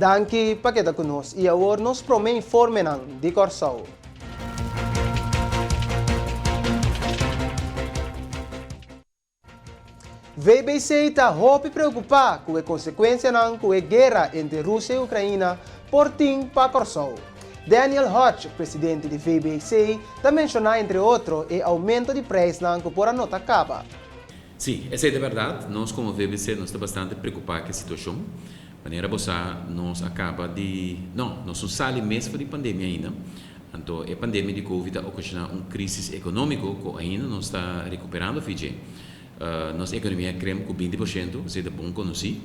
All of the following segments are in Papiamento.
Danki pa keda ku nos i awor nos promé informenan di Kòrsou. VBC ta hopi preokupá ku e konsekuensianan ku e guera entre Rusia i Ukraina por tin pa Kòrsou. Daniel Hodge, presidente di VBC, ta menshoná entre otro e oumento di preisnan ku por a nota kaba. Sí, esei ta bèrdat. Nos komo VBC nos ta bastante preokupá ku e situashon. Manera bo sa, nos a kaba di, no, nos no sali mes for di pandemia ainda. Anto e pandemia di Covid a okashoná un krísis ekonómiko ku ainda nos ta rekuperando fi dje. Nos ekonomia a kremp ku 20%, esei ta bon konosí.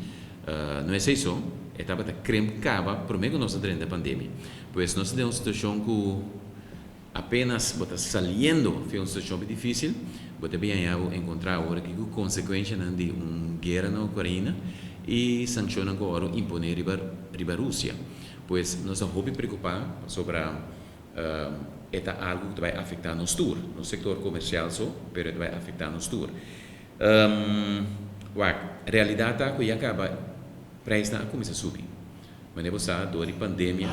No esei so, e tabata kremp kaba promé ku nos a drenta e pandemia. Pues nos ta den un situashon ku Apenas bo ta saliendo fi un situacion hopi dificil, bo ta bin haña bo encontra awor aki cu consecuencianan di un guera na Ucraina y sanccionnan cu a worde impone riba riba Rusia. Pues nos ta hopi preocupa pasobra e ta algo cu ta bay afecta nos tur, no sector comercial so, pero e ta bay afecta nos tur. Wak, realidad ta cu ya caba prijsnan a cuminsa subi. Manera bo sa, dor di pandemia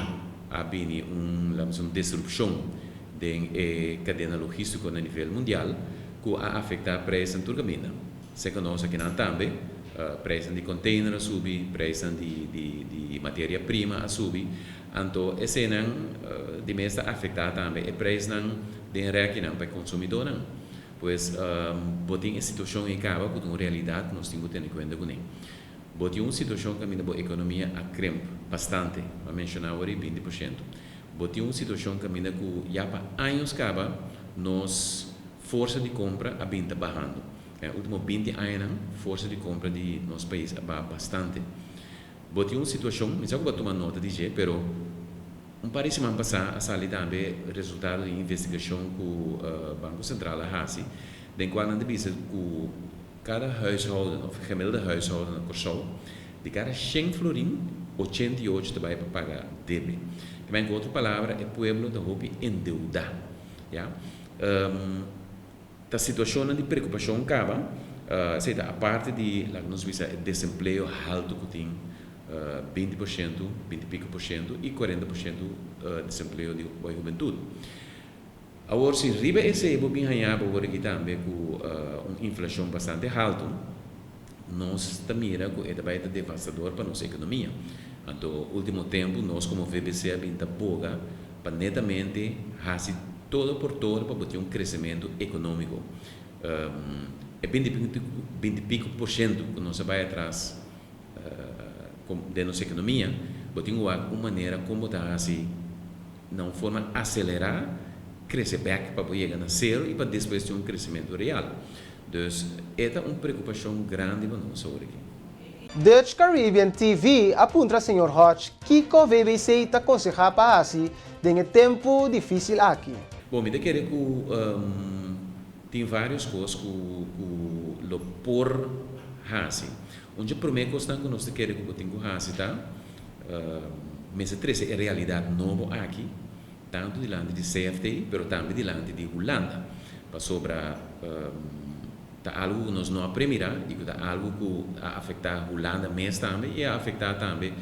a bini un, laga bisa, un disrupshon den e kadena logístiko na nivel mundial ku a afektá preisnan tur kaminda. Serka nos akinan tambe, preisnan di konteiner a subi, preisnan di di di materia prima a subi. Anto eseinan di mes ta afektá tambe e preisnan den rèkinan pa e konsumidónan. Pues bo tin e situashon ei kaba ku ta un realidat ku nos tin ku tene kuenta kuné. Bo tin un situashon kaminda bo ekonomia a kremp bastante, bo a menshoná awor ei 20%. Bo tin un situashon kaminda ku ya pa años kaba nos forsa di kompra a bin ta bahando. Den e último 20 añanan forsa di kompra di nos pais a baha bastante. Bo tin un situashon, mi sa ku bo a tuma nota di dje, pero un par di siman pasá a sali tambe resultado di investigashon ku Banko Sentral a hasi, den kual nan ta bisa ku Kada huishouden of gemiddelde huishouden na Kòrsou, di kada shen florin, 88 ta bai pa paga debe. Te men ku otro palabra, e pueblo ta hopi endeudá. Ya. Ta situashonnan di preokupashon kaba, esei ta aparte di, laga nos bisa, e desempleo haltu ku tin, 20%, 20 i piko por shento, i 40% desempleo di hubentut. Awor si riba esei bo bin haña bo wor aki tambe ku un inflashon bastante haltu, nos ta mira ku e ta bai ta devastador pa nos ekonomia. Anto ultimo tempu nos komo VBC a bin ta boga pa netamente hasi todo por todo pa bo tin un kresementu ekonómiko. E 20 i piko por shentu ku nos a bai atras den nos ekonomia, bo tin ku wak un manera kon bo ta hasi na un forma aselerá krese bèk pa bo yega na sero i pa despues tin un kresementu real. Dus e ta un preokupashon grandi pa nos awor aki. Dutch Caribbean TV a puntra señor Hodge kiko VBC ta konsehá pa hasi den e tempu difísil aki. Bon, mi ta kere ku tin vários kos ku ku lo por hasi. Un dje promé kosnan ku nos ta kere ku bo tin ku hasi ta Mester trese e realidat nobo aki tantu dilanti di CFT pero tambe dilanti di Hulanda pasobra ta algu ku nos no a premirá i ku ta algu ku a afektá Hulanda mes tambe i a afektá tambe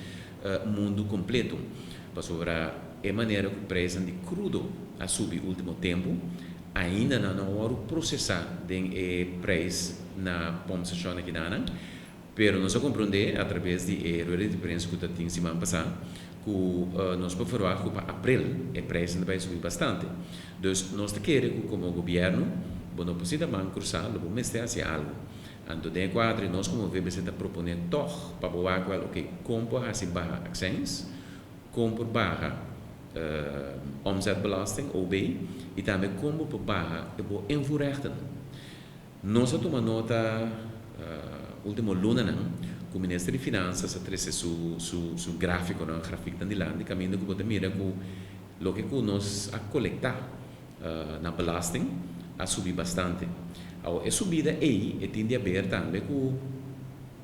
mundu kompleto pasobra e manera ku preisnan di krudo a subi ultimo tempu ainda nan no a wòrdu prosesá den e preis na pòmpstashon akinan. Pero nos a komprondé a traves di e rueda di prensa ku ta tin siman pasá ku nos por ferwagt ku pa aprel e preisnan ta bai subi bastante. Dus nos ta kere ku komo gobièrnu bo no por sinta man krusá, lo bo mester hasi algu. Anto den e kuadro nos komo VBC ta proponé tòg pa bo wak wèl oke kon por hasi baha akseins, kon por baha omzetbelasting, OB, i tambe kon bo por baha e bo invoerrechten. Nos a tuma nota ultimo lunanan ku Minister di Finansas a trese su su su grafikonan, grafiknan dilanti kaminda ku bo ta mira ku loke ku nos a kolektá na belasting a subi bastante. Awor e subida ei e tin di haber tambe ku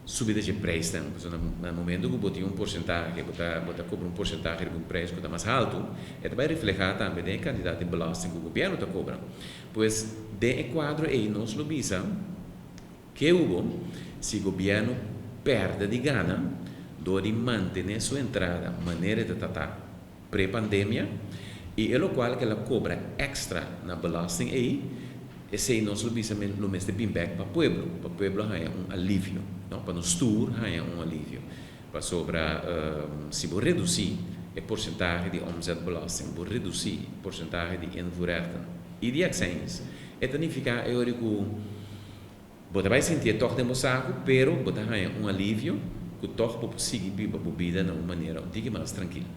subida dje preisnan. Pasobra na momento ku bo tin un porsentahe, bo ta bo ta kobra un porsentahe riba un preis ku ta mas haltu, e ta bai reflehá tambe den e kantidat di belasting ku gobièrnu ta kobra. Pues den e kuadro ei nos lo bisa ke hubo si gobièrnu pèrdè di gana. Dor di mantené su entrada manera e tabata pre-pandemia i e lokual ku el a kobra èkstra na belasting ei, esei nos lo bisa lo mester bin bèk pa pueblo, pa pueblo haña un alivio, no, pa nos tur haña un alivio. Pasobra si bo redusí e porsentahe di omzetbelasting, bo redusí porsentahe di invoerrechten i di akseins, e ta nifiká e ora ku Bo ta bai sintié tòg den bo saku, pero bo ta haña un alivio ku tòg bo por sigui biba bo bida na un manera un tiki mas trankil.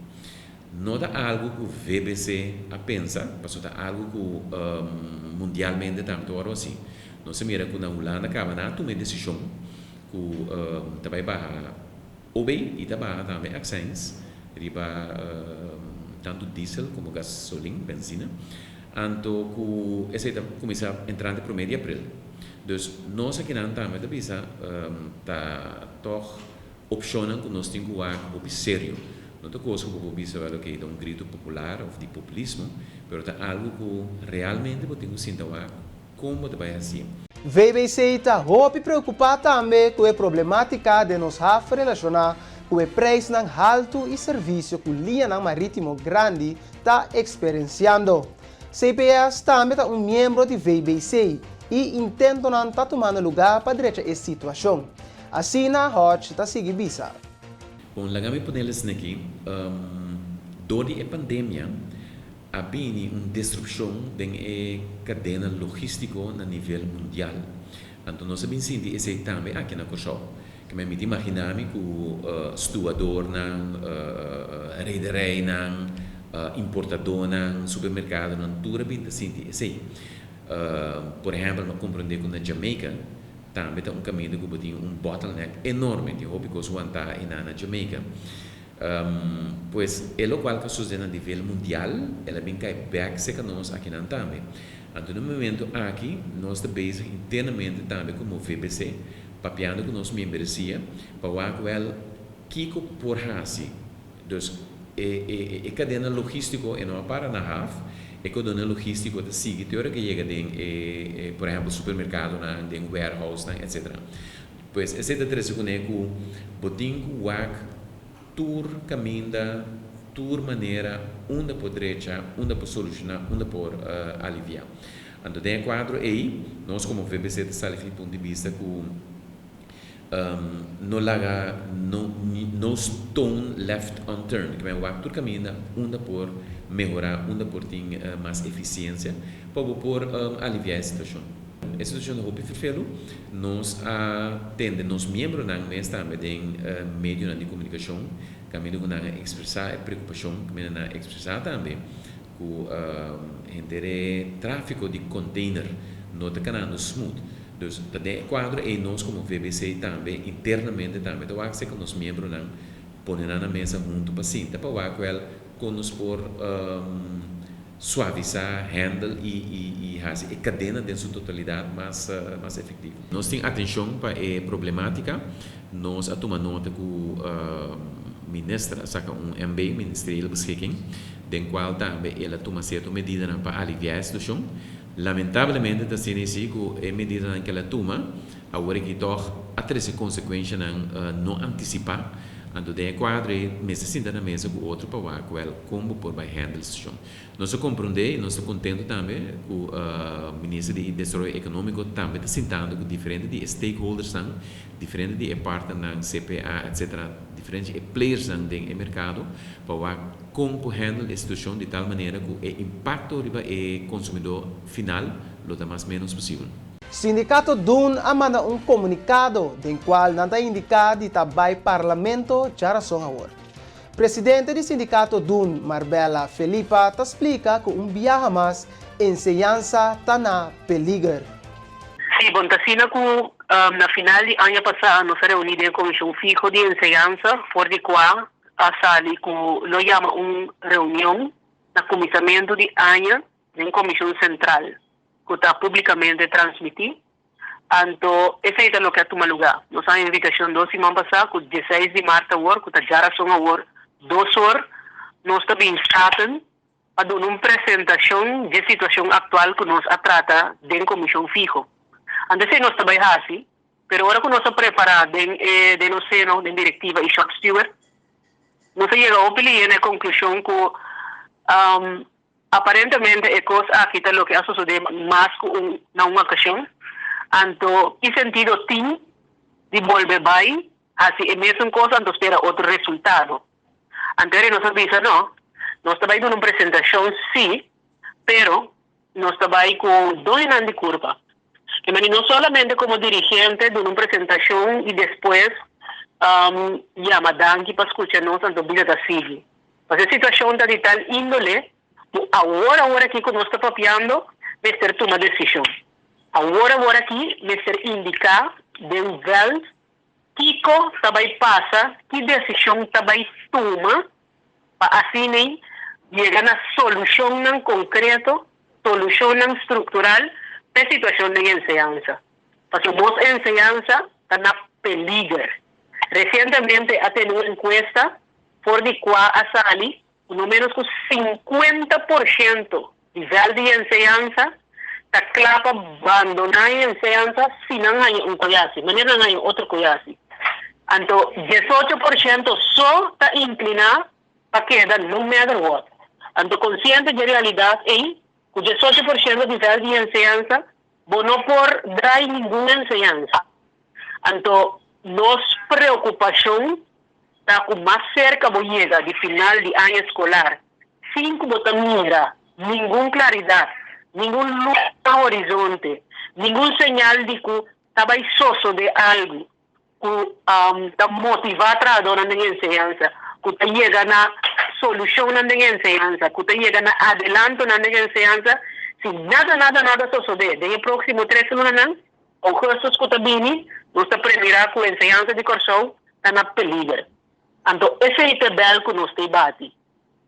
No ta algu ku VBC a pensa, pasobra ta algu ku mundialmente tambe ta wòrdu hasi. Nos a mira ku na Hulanda kaba nan a tuma e desishon ku ta bai baha OB i ta baha tambe akseins riba tantu diesel komo gasolin, benzina. Anto ku esei ta kuminsá entrante promé di aprel. Dus nos akinan tambe ta bisa ta tòg opshonnan ku nos tin ku wak hopi serio. No ta kos ku bo por bisa wèl oke ta un gritu popular òf di populismo, pero ta algu ku realmente bo tin ku sinta wak kon bo ta bai hasié. VBC ta hopi preokupá tambe ku e problemátika den nos haf relashoná ku e preisnan haltu i servisio ku liñanan marítimo grandi ta eksperensiando. CPS tambe ta un miembro di VBC i intentonan ta tumando lugá pa drecha e situashon. Asina Hodge ta sigui bisa. Bon, laga mi pone les neki. Dor di e pandemia a bini un destrukshon den e kadena logístiko na nivel mundial. Anto nos a bin sinti esei tambe aki na Kòrsou. Ke mi ta imaginá mi ku stuadornan, rederijnan, importadónan, supermerkadonan tur a bin ta sinti esei. Por ehèmpel, mi a komprondé ku na Jamaica tambe ta un kaminda ku bo tin un bottleneck enorme, tin hopi kos wantá einan na Jamaica. Pues e lokual ku a sosodé na nivel mundial, el a bin kai bèk serka nos akinan tambe. Anto na e momento aki nos ta bezig internamente tambe komo VBC papiando ku nos miembresia pa wak wèl kiko por hasi. Dus e e e kadena logístiko e no a para na haf, e kodona logístiko ta sigui te ora ke yega den e e por ehèmpel supermerkadonan, den warehousenan etsetera. Pues esei ta trese kuné ku bo tin ku wak tur kaminda, tur manera unda por drecha, unda por solushoná, unda por aliviá. Anto den e kuadro ei, nos komo VBC ta sali fi punto di bista ku no laga no no stone left unturned, ke men wak tur kaminda unda por mehorá, unda por tin mas efisiensia pa bo por aliviá e situashon. E situashon ta hopi ferfelu. Nos a tende nos miembronan mes tambe den medionan di komunikashon kaminda ku nan a ekspresá e preokupashon, kaminda nan a ekspresá tambe ku henter e tráfiko di container no ta kanando smooth. Dus ta den e kuadro ei nos komo VBC tambe internamente tambe ta wak seka nos miembronan pone nan na mesa huntu pa sinta pa wak wèl kon nos por suavisá, handle i i hasi e kadena den su totalidat mas mas efektivo. Nos tin atenshon pa e problemátika. Nos a tuma nota ku minister a saka un MB, Ministeriële Beschikking, den kual tambe el a tuma sierto medidanan pa aliviá e situashon. Lamentablemente ta asina esei ku e medidanan ku el a tuma awor aki tòg a trese konsekuenshanan no antisipá. Anto den e kuadro ei mester sinta na mesa ku otro pa wak wèl kon bo por bai hèndel e situashon. Nos a komprondé i nos ta kontentu tambe ku Minister di Desaroyo Ekonómiko tambe ta sintando ku diferente di e stakeholdersnan, diferente di e partnernan, CPA etc. Diferente di e playersnan den e merkado pa wak kon por handle e situashon di tal manera ku e impakto riba e konsumidó final lo ta mas ménos posibel. Sindikato Dun a manda un komunikado den kual nan ta indiká di ta bai Parlamento djarason awor. Presidente di sindikato Dun, Marbella Felipa ta splika ku un biaha mas enseñansa ta na peliger. Sí, bon ta asina ku na final di aña pasá nos a reuní den e Komishon Fiho di Enseñansa for di kua a sali ku lo yama un reunion na kuminsamentu di aña den Komishon Sentral ku ta públikamente transmití. Anto esei ta loke a tuma lugá. Nos a haña invitashon dos siman pasá ku dieseis di mart awor, ku ta djarason awor, dos or, nos ta bin Staten pa duna un presentashon dje situashon aktual ku nos a trata den Komishon Fiho. Anto esei nos ta bai hasi. Pero ora ku nos a prepará den e den nos seno, den direktiva i shop steward, nos a yega hopi lihé na e konklushon ku aparentemente e kos aki ta loke a sosodé mas ku un na un okashon. Anto ki sentido tin di bolbe bai hasi e mesun kos anto spera otro resultado? Anto eri nos a bisa no, nos ta bai duna un presentashon sí, pero nos ta bai ku doñonan di kurpa. E mani no solamente komo dirigente duna un presentashon i despues yama danki pa skucha nos anto bida ta sigui. Pasobra e situashon ta di tal índole ku awor awor aki ku nos ta papiando mester tuma desishon. Awor awor aki mester indiká den vèlt kiko ta bai pasa, ki desishon ta bai tuma pa asina yega na solushonnan konkreto, solushonnan struktural pa e situashon den enseñansa. Pasobra nos enseñansa ta na peliger. Resientemente a tene un enkuesta for di kua a sali ku no ménos ku 50% di vèlt di enseñansa ta kla pa bandoná e enseñansa si nan haña un koyasi, manera nan haña otro koyasi. Anto 18% so ta inkliná pa keda no matter what. Anto konsiente dje realidat ei, ku 18% di vèlt di enseñansa, bo no por drai ningun enseñansa. Anto nos preokupashon ta ku mas serka bo yega di final di aña eskolar, sin ku bo ta mira ningun klaridat, ningun lus na horizonte, ningun señal di ku ta bai sosodé algu ku ta motivá trahadónan den enseñansa, ku ta yega na solushonnan den enseñansa, ku ta yega na adelantonan den enseñansa, si nada nada nada sosodé den e próksimo tres lunanan, ougùstùs ku ta bini, nos ta premirá ku enseñansa di Kòrsou ta na peliger. Anto esei ta e bèl ku nos ta e bati.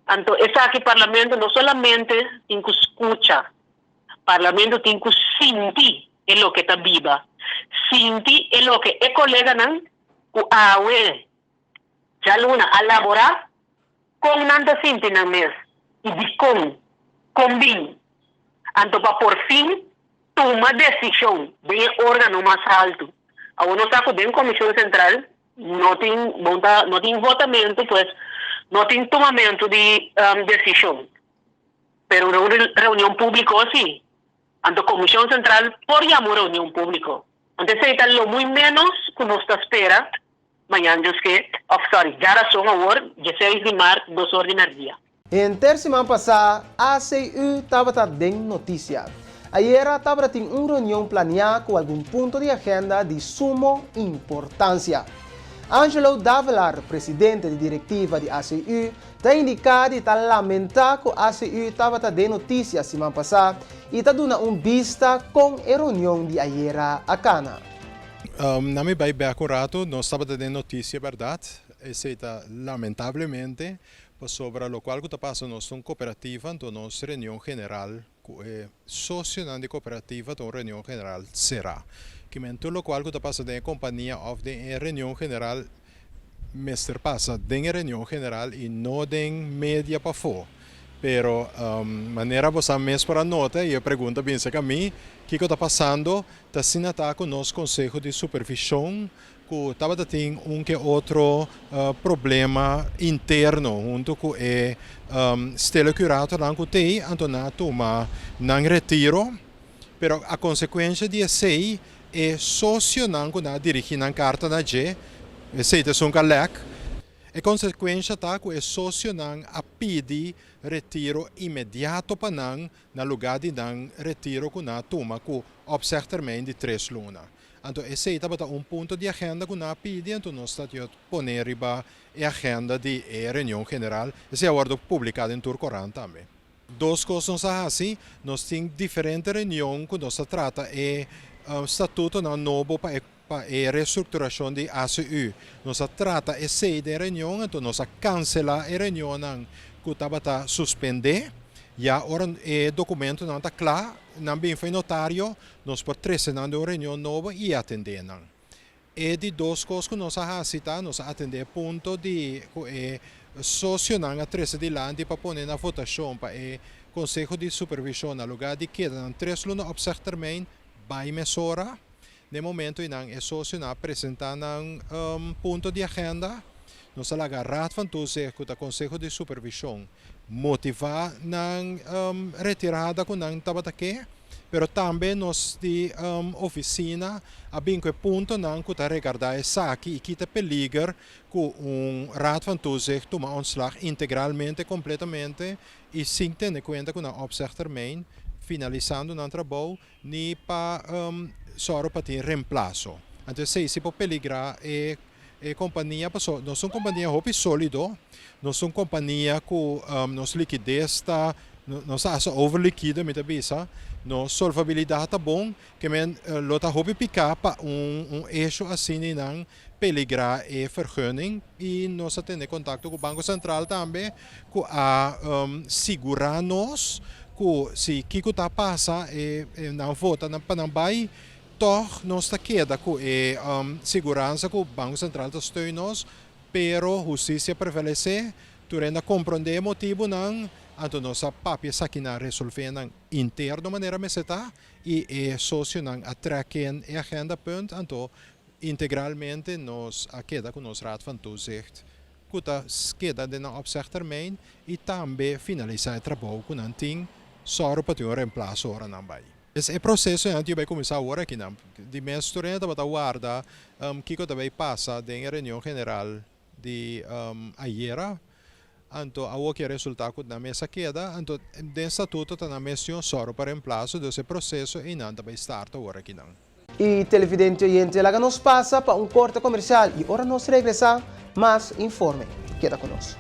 Anto esaki Parlamento no solamente tin ku skucha, Parlamento tin ku sinti e loke ta biba, sinti e loke e koleganan ku awe djaluna a laborá, kon nan ta sinti nan mes i dikon, kon bin. Anto pa por fin tuma desishon den e órgano mas haltu. Awor nos sa ku den Komishon Sentral no tin bon ta no tin votamentu, pues no tin tumamentu di desishon. Pero un reunion públiko sí. Anto Komishon Sentral por yama un reunion públiko. Anto esei ta lo muy ménos ku nos ta spera mañan djoske, òf sòri, djarason awor, 16 di mart, 2 or di mèrdia. Henter siman pasá ACU tabata den notisia. Ayera tabata tin un reunion planiá ku algun punto di agenda di sumo importansia. Angelo Davelaar, presidente di direktiva di ACU, ta indiká di ta lamentá ku ACU tabata den notisia siman pasá i ta duna un bista kon e reunion di ayera a kana. Na mi bai bek un ratu, nos tabata den notisia bèrdat. Esei ta lamentablemente pasobra lokual ku ta pasa nos ta un kooperativa, anto nos reunion general ku e sosionan di kooperativa ta un reunion general será. Kimen tur lokual ku ta pasa den e kompania òf den e reunion general mester pasa den e reunion general i no den media pafó. Pero manera bo sa mes por a nota i e pregunta bin serka mi, kiko ta pasando? Ta asina ta ku nos konseho di supervishon ku tabata tin un ke otro problema interno huntu ku e stele curatornan ku t'ei, anto nan a tuma nan retiro, pero a konsekuensha di esei e sosionan ku nan a dirigí nan karta na dje, esei ta esun ku a lèk, e konsekuensha ta ku e sosionan a pidi retiro inmediato pa nan na lugá di nan retiro ku nan a tuma ku opzegtermijn di tres luna. Anto esei tabata un punto di agenda ku nan a pidi, anto nos ta dio pone riba e agenda di e reunion general. Esei a wòrdu publiká den tur korant tambe. Dos kos nos a hasi, nos tin diferente reunion ku nos ta trata e statutonan nobo pa e pa e restrukturashon di ACU. Nos a trata esei den reunion, anto nos a kanselá e reunionnan ku tabata suspendé. Ya ora e dokumentonan ta kla, nan bin for e notario, Nos por trese nan den un reunion nobo i atendé nan. E di dos kos ku nos a hasi ta, nos a atendé e punto di ku e sosionan a trese dilanti pa pone na votashon pa e Konseho di Supervishon na lugá di keda nan tres luna opzegtermijn bai mesora. Na e momento einan e sosionan a presentá nan punto di agenda. Nos a laga Raad van Toezicht ku ta Konseho di Supervishon motivá nan retirada ku nan tabata ke, pero tambe nos di ofisina a bin ku e puntonan ku ta regardá esaki i kita peliger ku un Raad van Toezicht tuma ontslag integralmente, kompletamente i sin tene kuenta ku nan opzegtermijn, finalisando nan trabou, ni pa sòru pa tin remplaso. Anto esei si por peligrá e e kompania paso nos ta un kompania hopi sólido, nos ta un kompania ku nos likides ta nos ta hasta over likido mi ta bisa, nos solvabilidat ta bon, ke men lo ta hopi piká pa un un esho asina nan peligrá e vergunning i nos a tene kontakto ku Banko Sentral tambe ku a sigurá nos ku si kiko ta pasa e nan vota pa nan bai tòg nos ta keda ku e siguransa ku Banko Sentral ta steun nos, pero hustisia prevalesé, tur hende a komprondé e motibunan, anto nos a papia esakinan resolvé nan interno manera mester ta i e sosionan a trèk in e agendapunt, anto Integralmente nos a keda ku nos Raad van Toezicht ku ta keda den nan opzegtermijn i tambe finalisá e trabou ku nan tin sòru pa tin un remplaso ora nan bai. E proseso ei bai kuminsá awor akinan. Di mes tur hende tabata warda kiko ta bai pasa den e reunion general di ayera. Anto awor ke resultá ku nan mes a keda, anto den statuto ta nan mes tin un sòru pa remplaso, dus e proseso einan ta bai start awor akinan. Y televidente oyente laga nos pasa pa un corte comercial y ora nos regresa mas informe. Keda cu nos.